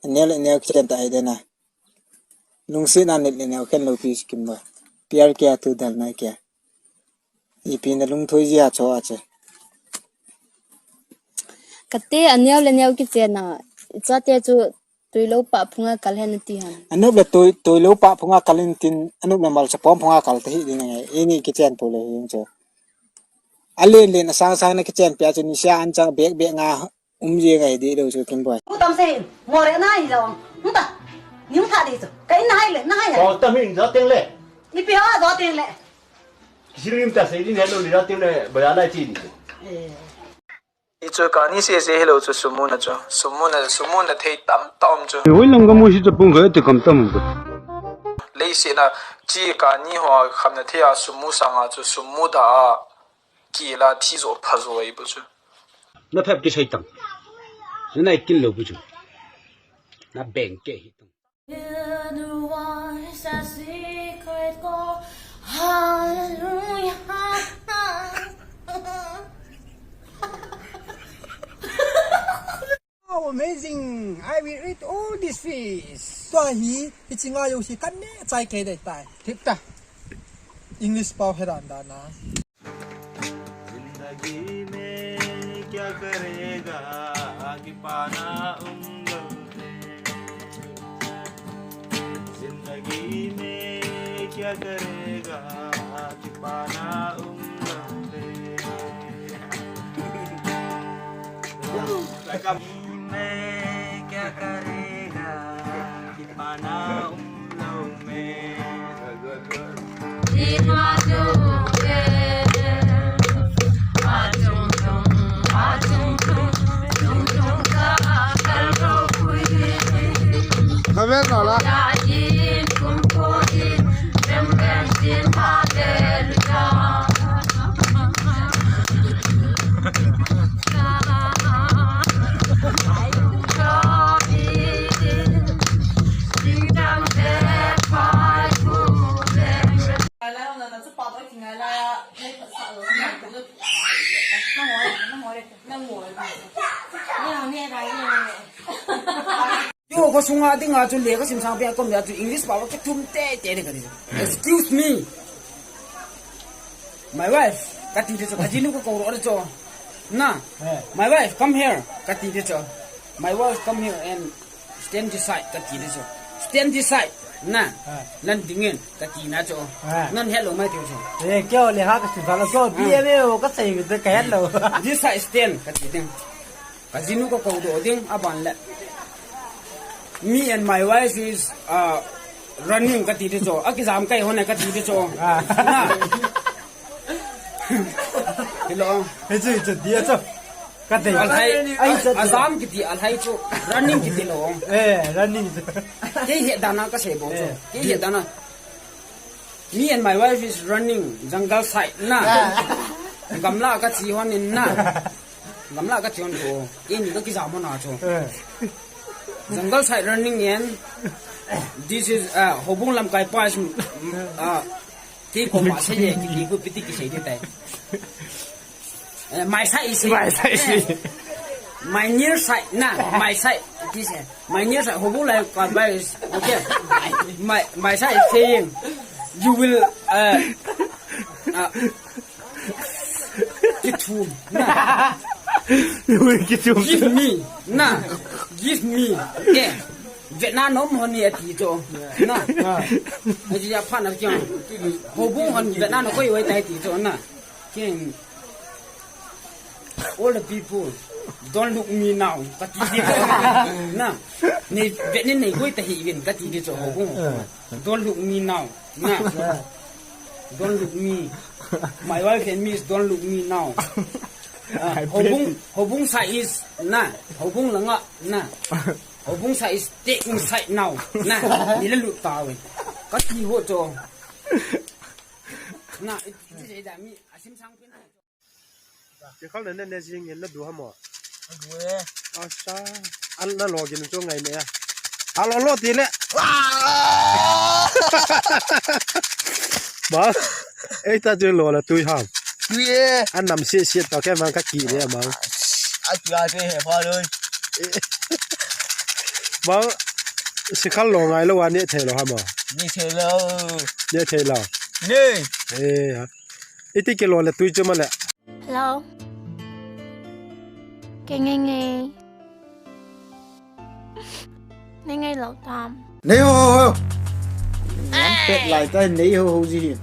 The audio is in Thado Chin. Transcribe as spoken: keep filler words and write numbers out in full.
Aneo le aneo kichen ta hi dena. Lungsetna nit le neo khen lou pi si Kimboi. Pyar kiya tu dalna kya. Ipi na lungthoi jia cho a che. Kate aneo le aneo kichen a. Ichate chu tuilou pah phunga kal hen ti ham. Anop le tui, tuilou pah phunga kal hen tin, anop le malcha pom phunga kal ta hi ding ngai. Ini kichen pu le hin che. Alen len asang sang na kichen pia chu nisia an chang bek bek nga um jing ngai di lou chu Kimboi. Ku tam se hin, mo re na hi jong. Hum ta. Ni hum tha di chu. Ka in na hai le, na hai hai. Ko tam hin jo teng le. Ipi ho jo teng le. Kisilim ta se din hello ni jo teng le, ba ya lai chi di chu. Eh. Ichu kani se se hello chu sumuna chu. Sumuna, sumuna thei tam tam chu. Hoi lam ka mo si ta pung ka te kam tam ko. Leiset na chi kani ho khamna thei a sumu sanga chu sumu da a. Kila thi jo pha jo ai bu chu. Na phep kisei tam. Na nai kin lou bu chu. Na beng ke hi tam. Hallelujah. How amazing! I will eat all this fish. Tua hi, hichi nga yo hi kan ne chai ke dai tai. Thip ta. English pao he dan dan na. जिंदगी में क्या करेगा कि पाना उन लोग ने। जिंदगी में क्या करेगा कि पाना उन लोग ने। मैं क्या करेगा कि पाना उन लोग में। Amen, Lola. Yo, ko sunga dinga chu le ka sim sang pe ko mi a chu English pa ka thum te te de ka di. Excuse me. My wife, kati de chu, kajinu ka ko ro de chu. Na. Eh. My wife, come here. Kati de chu. My wife, come here and stand this side. Kati de chu. Stand this side. Na. Eh. Nan dingin. Kati na chu. Eh. Nan hello mai ti chu. Eh, kyo le ha ka si ba lo ko bi e me o ka sai mi de ka hello. This side stand. Kati de. Kajinu ka ko do ding aban le. Me and my wife is uh, running kati de chu. Akijam kai hone kati de chu. Ah. Na. Hello. He chu, he chu, dia chu. Ka dei. Alhai, ai, chu, chu. Azam kiti, alhai chu. Running kiti lo. Eh, running chu. Kei he dana ka sei bo chu. Eh. Kei he dana. Me and my wife is running jungle side na. Ah. Gamla ka chi hon in na. Gamla ka chi hon chu. Kei ni ka kijam hon a chu. Eh. Jungle side running and this is uh, Houbung lamkai pa is uh, Kei koma sei le, kei ko piti kisei de tai. Eh, my side is saying. My side is saying. Eh, my near side, na, my side. This, eh, my near side, Houbung lamkai pa is, okay. My, my side is saying, you will, uh, uh, kithum, na. You will kithum. Give me, na. Give me. Eh. Vietnam nom hon ni ati chu. Na. Ah. Aji ya phan ar kyang. Houbung hon Vietnam ko yoi tai ti chu na. King. All the people, don't look me now. Kati di chu. Na. Ni Vietnam ni koi ta hi vin kati di chu Houbung. Don't look me now. Na. Don't look me. My wife and me is don't look me now. Ah, Houbung, Houbung sa is na. Houbung langa na. Houbung sa is stay inside now. Na, ni le lut ta ve. Kati ho chu. Na, iti se da mi asim sang pin. Ti khal ne ne jing in na du ha mo. Du e. Asa. An na lo gin chu ngai ne. A lo lo ti le. Ba. Ei ta chu lo la tui ham. Tui e. An nam si si ta ke man ka ki le ma. A tu a te he fa lo. Bang, sikhal lo ngai lo a ne thei lo ha mo. Ne thei lo. Ne thei lo. Ne. Eh, ha. Iti kilo le tui chu ma le. Hello. Kei ngai ngai. Nei ngai lo tam. Nei ho ho. Lam pet lai ta nei ho ho ji hi.